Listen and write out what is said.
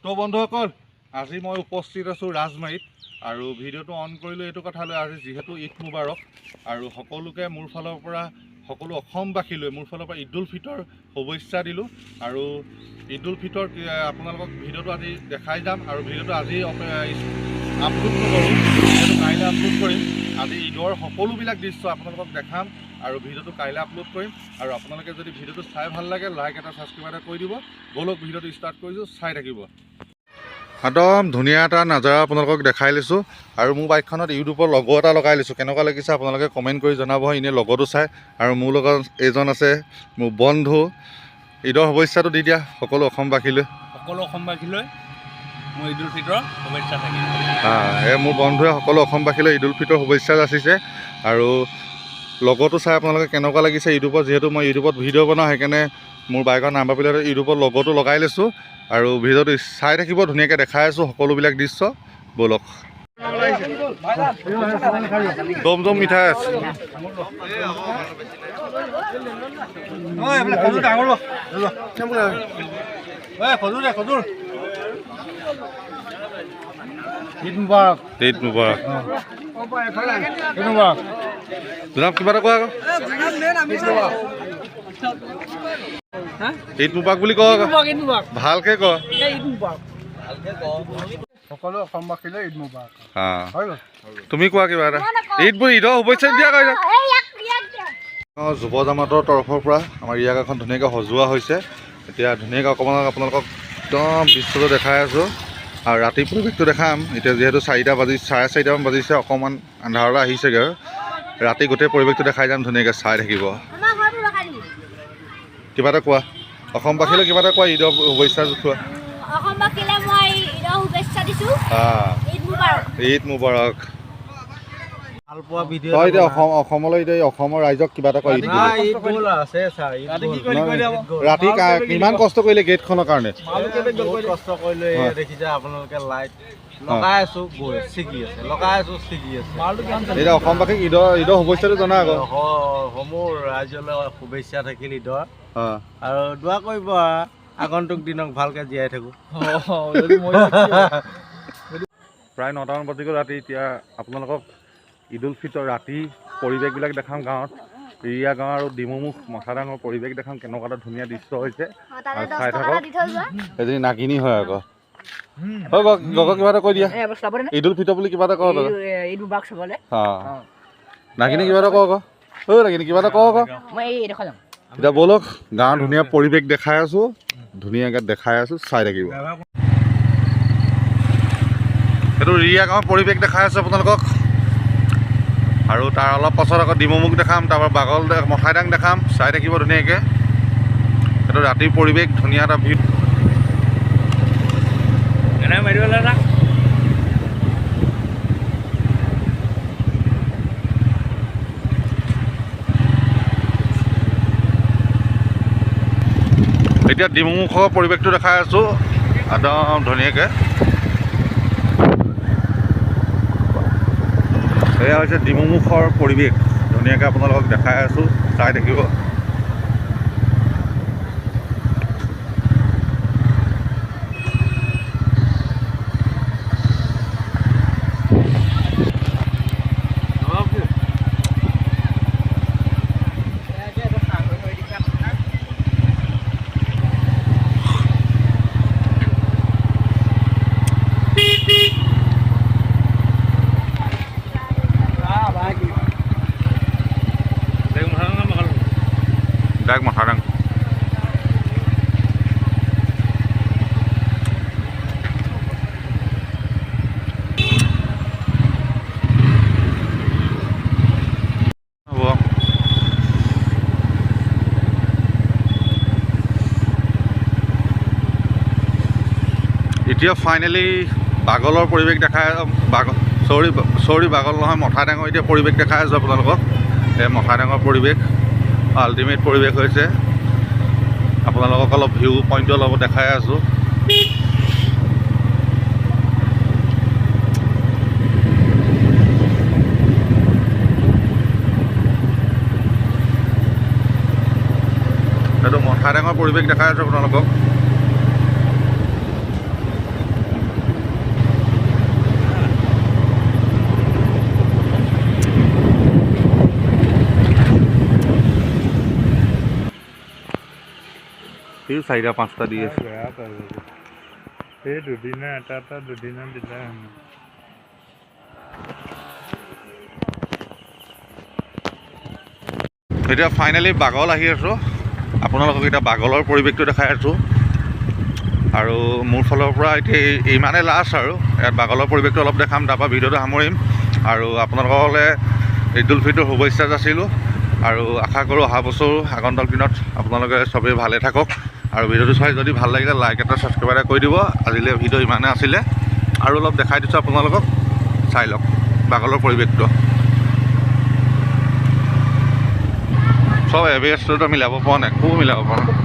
তো বন্ধুসকল, আজি মই উপস্থিত আছোঁ ৰাজমাৰীত আৰু ভিডিঅ'টো অন কৰিলোঁ এইটো কথা লৈ, আজি যিহেতু ঈদ মুবাৰক আৰু সকলোকে মোৰ ফালৰ পৰা, সকলো অসমবাসীলৈ মোৰ ফালৰ পৰা ঈদ উল ফিতৰ শুভেচ্ছা দিলোঁ। আৰু ঈদ উল ফিতৰ আপোনালোকক ভিডিঅ'টো আজি দেখাই যাম আৰু ভিডিঅ'টো আজি আপলোড নকৰোঁ, যিহেতু কাইলৈ আপলোড কৰিম। আজি ঈদৰ সকলোবিলাক দৃশ্য আপোনালোকক দেখাম আৰু ভিডিঅ'টো কাইলৈ আপলোড কৰিম। আৰু আপোনালোকে যদি ভিডিঅ'টো চাই ভাল লাগে, লাইক এটা, ছাবস্ক্ৰাইব এটা কৰি দিব। ব'লক, ভিডিঅ'টো ষ্টাৰ্ট কৰিছোঁ, চাই থাকিব। একদম ধুনীয়া এটা নাজাৰা আপোনালোকক দেখাই লৈছোঁ আৰু মোৰ বাইকখনত ইউটিউবৰ লগো এটা লগাই লৈছোঁ। কেনেকুৱা লাগিছে আপোনালোকে কমেণ্ট কৰি জনাব, এনেই লগতো চাই। আৰু মোৰ লগত এইজন আছে মোৰ বন্ধু। ঈদৰ শুভেচ্ছাটো দি দিয়া সকলো অসমবাসীলৈ। সকলো অসমবাসীলৈ মোৰ ঈদ উল ফিতৰৰ শুভেচ্ছা থাকিল। এই মোৰ বন্ধুৱে সকলো অসমবাসীলৈ ঈদ উল ফিতৰৰ শুভেচ্ছা যাচিছে। আৰু লগতো চাই আপোনালোকে কেনেকুৱা লাগিছে ইউটিউবত, যিহেতু মই ইউটিউবত ভিডিঅ' বনাওঁ, সেইকাৰণে মোৰ বাইকৰ নাম্বাৰ প্লেটত ইউটিউবৰ লগতো লগাই লৈছোঁ। আৰু ভিডিঅ'টো চাই থাকিব, ধুনীয়াকৈ দেখাই আছোঁ সকলোবিলাক দৃশ্য। ব'লক, দম দম মিঠাই আছে। ঈদ মুবাৰক। ঈদ মুবাৰক। জনাব, কিবা এটা কোৱা আকৌ। ঈদ মুবাৰক বুলি কওঁ আকৌ। ভালকে ক। সকলো অসমবাসীলৈ ঈদ মুবাৰক। হৈ গ'ল। তুমি কোৱা কিবা এটা। ঈদ বুলি ঈদৰ শুভেচ্ছা দিয়া কৈ। যুৱ জামাতৰ তৰফৰ পৰা আমাৰ ইয়াক এখন ধুনীয়াকৈ সজোৱা হৈছে। এতিয়া ধুনীয়াকৈ অকণমান আপোনালোকক একদম দৃশ্যটো দেখাই আছোঁ আৰু ৰাতি পৰিৱেশটো দেখাম। এতিয়া যিহেতু 4:30 চাৰিটামান বাজিছে, অকণমান আন্ধাৰলৈ আহিছেগৈ আৰু। ৰাতি গোটেই পৰিৱেশটো দেখাই যাম, ধুনীয়াকৈ চাই থাকিব। কিবা এটা কোৱা অসমবাসীলৈ, কিবা এটা কোৱা, ঈদৰ শুভেচ্ছা কোৱা। অসমবাসীলৈ মই ঈদৰ শুভেচ্ছা দিছোঁ। ঈদ মুবাৰক। ঈদ মুবাৰক। ভাল পোৱা ভিডিঅ'। তই এতিয়া অসমলৈ, এতিয়া অসমৰ ৰাইজক কিবা এটা কয় ঈদ বুলি। নাই, ঈদ গ'ল আছে ছাৰ, ঈদ গ'ল। ৰাতি কিমান কষ্ট কৰিলে গেটখনৰ কাৰণে? বহুত কষ্ট কৰিলো। এই দেখিছে আপোনালোকে, লাইট লগাই আছো, গৈ ছিগি আছে, লগাই আছো, ছিগি আছে। এতিয়া অসমবাসীক ঈদৰ শুভেচ্ছাটো জনা আকৌ। সমূহ ৰাইজলৈ শুভেচ্ছা থাকিল ঈদৰ আৰু দোৱা কৰিব আৰু আগন্তুক দিনক ভালকে জীয়াই থাকো। প্ৰায় 9টামান বাজি গ'ল ৰাতি। এতিয়া আপোনালোকক ঈদ উল ফিতৰ ৰাতি পৰিৱেশবিলাক দেখাম। গাঁৱত, ৰিয়া গাঁও আৰু ডিমুমুখ মঠাডাঙৰ পৰিৱেশ দেখাম, কেনেকুৱা এটা ধুনীয়া দৃশ্য হৈছে। তাতে আৰু 10 চাই টকা থাকক। এটা দি থৈ যোৱা। এজনী নাগিনী হয় আকৌ। হয়, গগ কিবা এটা কৈ দিয়া, ঈদ উল ফিতৰ বুলি কিবা এটা কওঁ তই। ঈদ মুবাৰক চবলে। অঁ, নাগিনী কিবা এটা কওঁ আকৌ। ঐ নাগিনী, কিবা এটা কওঁ আকৌ। মই এই এইডোখৰ যাম। এতিয়া ব'লক, গাঁৱৰ ধুনীয়া পৰিৱেশ দেখাই আছোঁ, ধুনীয়াকৈ দেখাই আছোঁ, চাই থাকিব। সেইটো ৰিয়া গাঁৱৰ পৰিৱেশ দেখাই আছোঁ আপোনালোকক আৰু তাৰ অলপ পাছত আকৌ ডিমুমুখ দেখাম, তাৰপৰা বাগল মঠাইদাং দেখাম, চাই থাকিব ধুনীয়াকৈ। সেইটো ৰাতিৰ পৰিৱেশ, ধুনীয়া এটা ভিউ। এনে মাৰি দিব লাগে। এতিয়া ডিমুমুখৰ পৰিৱেশটো দেখাই আছোঁ একদম ধুনীয়াকৈ। এয়া হৈছে ডিমুমুখৰ পৰিৱেশ, ধুনীয়াকৈ আপোনালোকক দেখাই আছোঁ, চাই থাকিব। ডাক মঠাডাং। হ'ব। এতিয়া ফাইনেলি বাগলৰ পৰিৱেশ দেখাই, বাগ চৰি চৰি, বাগল নহয়, মঠাডাঙৰ এতিয়া পৰিৱেশ দেখাই আছোঁ আপোনালোকক। এই মঠাডাঙৰ পৰিৱেশ আল্টিমেট পৰিৱেশ হৈছে। আপোনালোকক অলপ ভিউ পইণ্টটো অলপ দেখাই আছোঁ। এইটো মঠাডাঙৰ পৰিৱেশ দেখাই আছোঁ আপোনালোকক। কি চাৰিটা পাঁচটা দি আছে। বেয়া পাব এই দুদিনা এটা এটা দুদিনা দিলে হেনো। এতিয়া ফাইনেলি বাগল আহি আছোঁ, আপোনালোকক এতিয়া বাগলৰ পৰিৱেশটো দেখাই আছোঁ। আৰু মোৰ ফালৰ পৰা এতিয়া ইমানেই লাষ্ট আৰু ইয়াত বাগলৰ পৰিৱেশটো অলপ দেখাম, তাৰপৰা ভিডিঅ'টো সামৰিম। আৰু আপোনালোকলৈ ঈদ উল ফিতৰ শুভেচ্ছা যাচিলোঁ আৰু আশা কৰোঁ অহা বছৰো আগন্তুক দিনত আপোনালোকে চবেই ভালে থাকক। আৰু ভিডিঅ'টো চাই যদি ভাল লাগিলে লাইক এটা ছাবস্ক্ৰাইব এটা কৰি দিব। আজিলৈ ভিডিঅ' ইমানেই আছিলে, আৰু অলপ দেখাই দিছোঁ আপোনালোকক, চাই লওক বাগলৰ পৰিৱেশটো। চব এভাৰেষ্টটো মিলাব পৰা নাই, একো মিলাব পৰা নাই।